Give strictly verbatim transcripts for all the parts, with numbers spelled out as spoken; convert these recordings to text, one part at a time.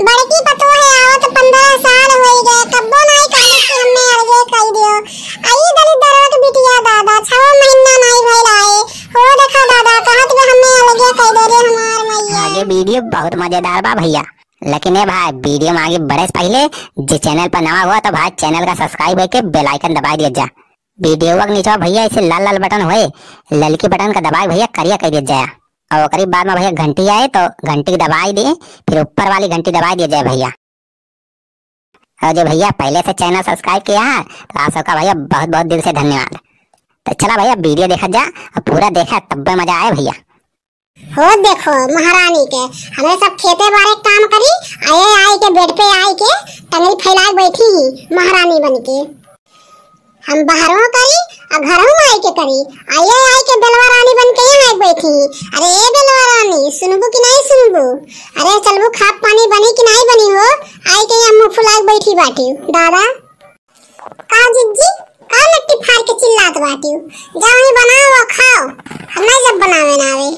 बड़की पतोह है, आवत पन्द्रह साल होई गए, कब्बो नाई कहलिस कि हमें अलगे कई दियो। आई दलिद्दरवा के बिटिया दादा, छव महीना नाई भइल आए। हो देखा दादा, कहत बा हमें अलगे कई दे रे हमार मैया। आज ये video बहुत मजेदार बा भइया, लेकिन ए भाई, video में आगे बढ़े से पहिले जे channel पर नवा हुआ तो भाई channel का subscribe करके bell icon दबाई दिया जा। Video के नीचे भइया ऐसे लाल लाल button होए, ललकी button का दबाई भइया करिया कई दिया जाए। और ओकरी बाद में भइया घंटी आए तो घंटी के दबाई दे, फिर ऊपर वाली घंटी दबाई दिया जाए भइया। और जो भइया पहिले से channel subscribe किया है तो आप सबका भइया बहुत बहुत दिल से धन्यवाद। तो चला भइया video देखा जा और पूरा देखा तब्बे मजा आए भइया। हो देखो महारानी के, हमरे सब खेते बारे काम करी, आए आए के bed पे आए के टंगरी फैलाए बैठी ही महारानी बन के। हम बहरवा करी, आ घरहू में आइके करी। आइए, आइके बेलवा रानी बन के यहाँ आइके बैठी। अरे ए बेलवा रानी, सुनबू कि नहीं सुनबू? अरे चलबू, खाब पानी बनी कि नहीं बनी हो? आइके यहाँ मुँह फुलाए बैठी बाटी। दादा, का जिज्जी, का नट्टी फाड़ के चिल्लात बाटी? जाओ ही बनाओ और खाओ, हम नहीं जब बनावे ना आवे।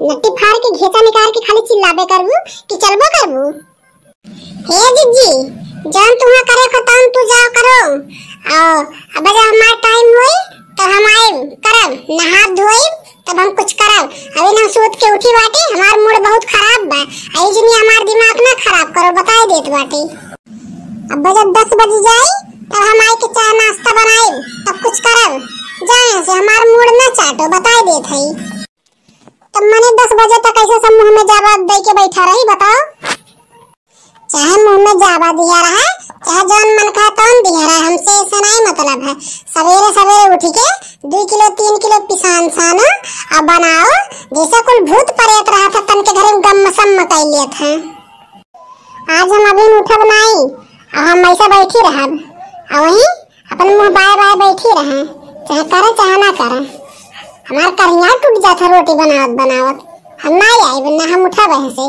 नट्टी फाड़ के घेचा निकाल के खाली चिल्लाबे करबू कि चलबो करबू? हे जिज्जी, जौन तुहाँ करे को तौन तू जाओ करो। आओ, अब जब हमार time होई तो हम आइब करब, नहाब धोइब तब हम कुछ करब। अभी ना सूत के उठी बाटी, हमार mood बहुत खराब बा। आई जनी हमार दिमाग ना खराब करो, बताई देत बाटी। अब जब दस बज जाई तब हम आई के चाय नाश्ता बनाइब, तब कुछ करब। जाए से हमार mood ना चाटो, बताई देत हई। तब मने दस बजे तक ऐसे सब मुँह में जाबा दे के बैठा रही, बताओ? चाहे मुँह में जाबा दिया रहा, चाहे जौन मन कहा तौन दिया रहा, हमसे ऐसे नहीं मतलब है। सवेरे सवेरे उठ के दो किलो तीन किलो पिसान सानो और बनाओ, जैसे कुल भूत प्रेत रहा था तन के घर में गम सम कई लेत है। आज हम अभी उठब नहीं, और हम ऐसे बैठी रहब, और वहीं अपन मुँह बाय बाय बैठी रहे, चाहे करे चाहे ना करे। हमार करिया टूट जात है रोटी बनावत बनावत। हम ना आइब, ना हम उठब यहाँ से।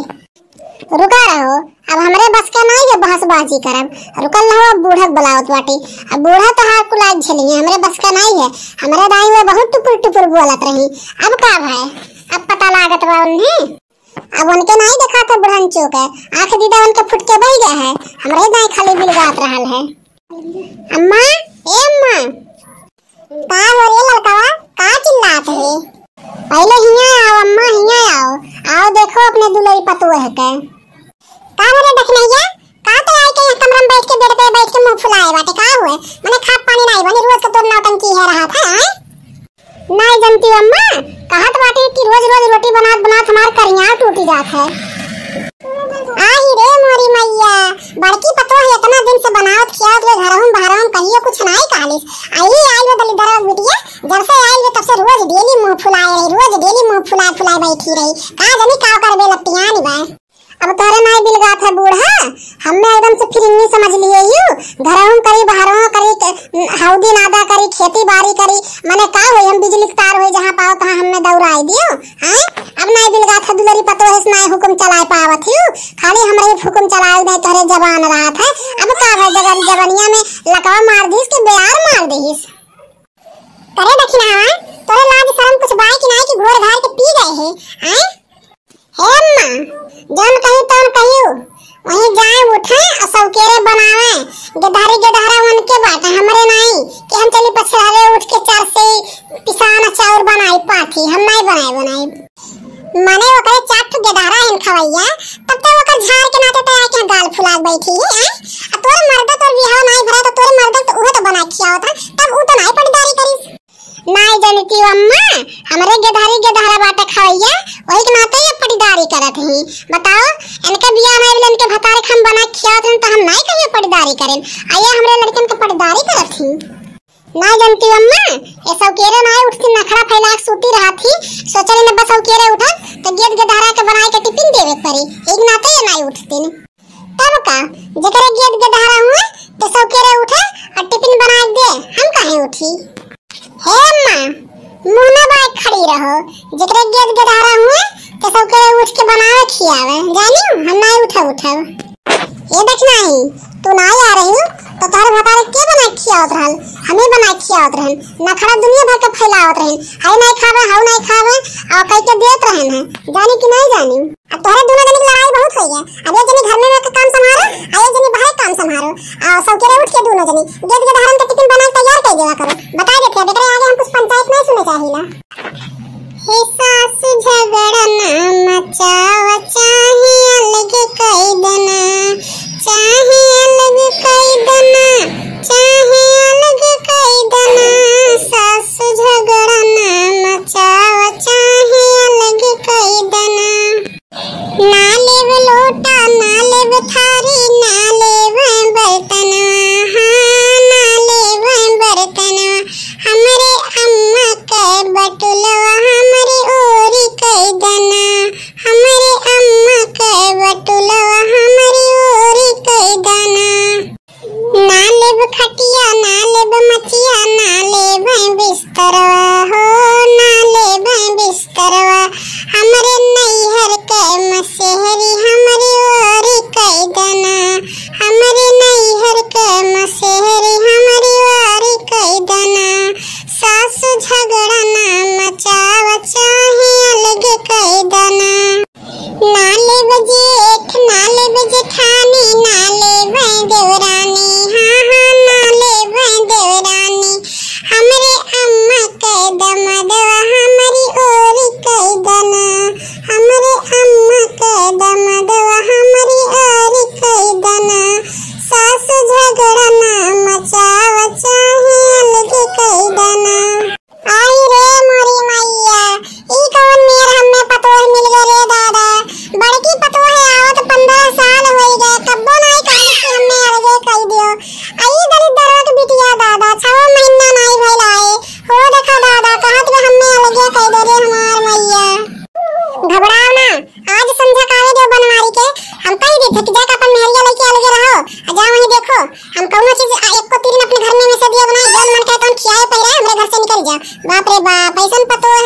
रुका रहो, अब हमरे बस का नहीं है बहसबाजी करब। रुकल रहो, अब बूढ़ा के बुलावत बाटी। अब बूढ़ा तो हाथ कुलाग झेलिए, हमरे बस का नहीं है। हमरे दाई हुए बहुत टुपुर टुपुर बोलत रही। अब का भय? अब पता लागत बा उन्हें। अब उनके नहीं देखा था बुढ़न चौक है, आँख दीदा उनके फुट के बह गया है। हमरे दाई खाली बिलगात रहल है। अम्मा, ए अम्मा। का हो रे लड़कवा, का चिल्लात है? पहिले हियाँ आओ अम्मा, हियाँ आओ। आओ देखो अपने दुलरी पतोह के। का हो रे दखिनैया, का तो आई के यहाँ कमरा में बैठ के bed पे बैठ के मुँह फुलाए बाटे, का हुए? मने खाब पानी नहीं बनी, रोज के तोर नौटंकी है रहा था, हैं? नहीं जनती अम्मा, कहत बाटे कि रोज रोज रोटी बनात बनात हमार करिया टूटी जात है। आही रे मोरी मैया, बड़की पतोह इतना दिन से बनावत खियावत हुए घरहूँ बहरहूँ कहियो कुछ नाई कहलिस। आई आइल वो दलिद्दर बिटिया, जब से आइल वो तब से रोज daily मुँह फुलाए रही, रोज daily मुँह फुलाए फुलाए बैठी रही। का जानी का करबे लतियानी बा। अब तोहरे नाई बिलगात है बूढ़ा, हमें एकदम से फिरिंगी समझ लिए यू। घरहूँ करी, बहरहूँ करी, के-, हौदी नादा करी, खेती बाड़ी करी, मने का होई, हम बिजली के तार होई, जहाँ पाओ तहाँ हमें दौड़ाई दियो, हैं? अब नाई बिलगात है दुलरी पतोह से नाई हुकुम चलाए पावत यू, खाली हमरे ही हुकुम चलाए दे, तोहरे जबान रहत है। अब का है, जगन, जबनिया में लकवा मार दीस कि बेयार मार दीस? करे दखिनहा, तोरे लाज शरम कुछ बाय कि नाई कि घोर घार के पी गए है, हैं? हे अम्मा, जौन कही तौन कहियो, वहीं जाए उठे और सौकेरे बनावे। गेदहरी गेदहरा उनके बाटे, हमरे नाई कि हम चली पछड़ावे उठ के चार से पिसान चाउर बनाई पाथी, हम नाई बनाए बनाई। मने ओकरे चार ठो गेदहरा हन खवैया, तब तो ओकर झाड़ के नाते तो आके गाल फुला के बैठी है, हैं? आ तोर मर्दा तोर बिहाव नाई भरा तो तोर मर्दा तो उहे तो बना खियावत है, तब उ तो नाई पटदारी करिस। नाई जनती अम्मा, हमरे गेदहरी गेदहरा बाटे खवैया, वही के नाते ये पटीदारी करत ही। बताओ, इनके बियाह नाई भेल, इनके भतारे के हम बना खियावत रहन, तो हम नाई कहियो पटीदारी करेन। आ ये हमरे लड़कन के पटीदारी करत ही। नाई जनती अम्मा, ये सौकेरे नाई उठती, नखरा फैला के सूती रहत ही। सोचल न बस सौकेरे उठा, तो गेद गेदहरा के बनाए के टिफिन देवे के पड़ी। एक नाते ये नाई उठतीन। तब का, जेकरे गेद गेदहरा हुए, ते सौकेरे उठे और टिफिन बना के दे, हम काहे उठी? हे अम्मा, मुँह ना बाय खड़ी रहो, जेकरे गेद गेदहरा हुए, ते सौकेरे उठ के बनावे खियावे, जानियो, हम नाई उठब उठब। ए देख नाही, तू नाही आ रही तो तोहरे भतारे के बनाए खियावत रहल? हमें बनाए खियावत रहन। नखरा दुनिया भर के फैलावत रहन, हाय नाही खावे, हाउ नाही खावे, और कह के देत रहन है। जानी कि नाही जानी? अब तोहरे दोनों जनी की लड़ाई बहुत होई है। अब एक जनी घर में के काम संभारो, आ एक जनी बाहर काम संभारो। आ सौकेरे उठ के दोनों जनी गेद गेदहरन के टिफिन बना के तैयार कर देवा करो। बता देते हैं, एकरे आगे हम कुछ पंचायत नहीं सुने चाहिला। हे सास झगड़ा ना मचावा, चाहे अलग कई देना, चाहे अलग कई देना, चाहे अलग कई देना। सास झगड़ा ना मचावा, चाहे अलग कई देना। ना लेब लोटा, ना लेब थारी, ना लेब बर्तनवा, हाँ, ना लेब बर्तनवा। हमरे अम्मा के बटुलवा हमरी ओरी कई देना, हमरे अम्मा के बटुलवा हमरी ओरी कई देना। ना लेब खटिया, ना लेब मचिया, ना लेब बिस्तरवा हो, ना लेब बिस्तरवा। हमरे नैहर के मसेहरी हमरी ओरी कई देना, हमरे नैहर के मसेहरी हमरी ओरी कई देना। सासु झगड़ा ना मचावा, चाहे अलग कई देना। ना लेब जेठ, ना लेब जेठानी, ना लेब देवरानी, हाँ, हाँ, ना लेब देवरानी। हमरे अम्मा के दमदवा हमरी ओरी कई देना, हमरे अम्मा के दमदवा हमरी ओरी कई देना। सासु झगड़ा ना मचावा, चाहे अलग कई देना। आई रे मोरी मैया, ई कवन मेर हम्मे पतोह मिल गए रे दादा। बड़की पतोह है आवत पन्द्रह साल होई गए, कब्बो नाई कहत कि हम्मे अलगे कई दियो। आई दलिद्दरवा के बिटिया दादा, छव महीना नाई भइल आए। हो देखा दादा, कहत कि हम्मे अलगे कई दे रे हमार मैया। घबराओ ना, आज समझा कावे दो बनवारी के, हम कही दी थे कि जाके अपन मेहरिया लेके अलगे रहो, आ जा वहीं देखो, हम कौनो चीज आ, एको तीरिन अपने घर में, में से दिया बनाई, जौन मन करे तौन खियाए पहिराए, हमरे घर से निकल जा। बाप रे बाप, ऐसन पतोह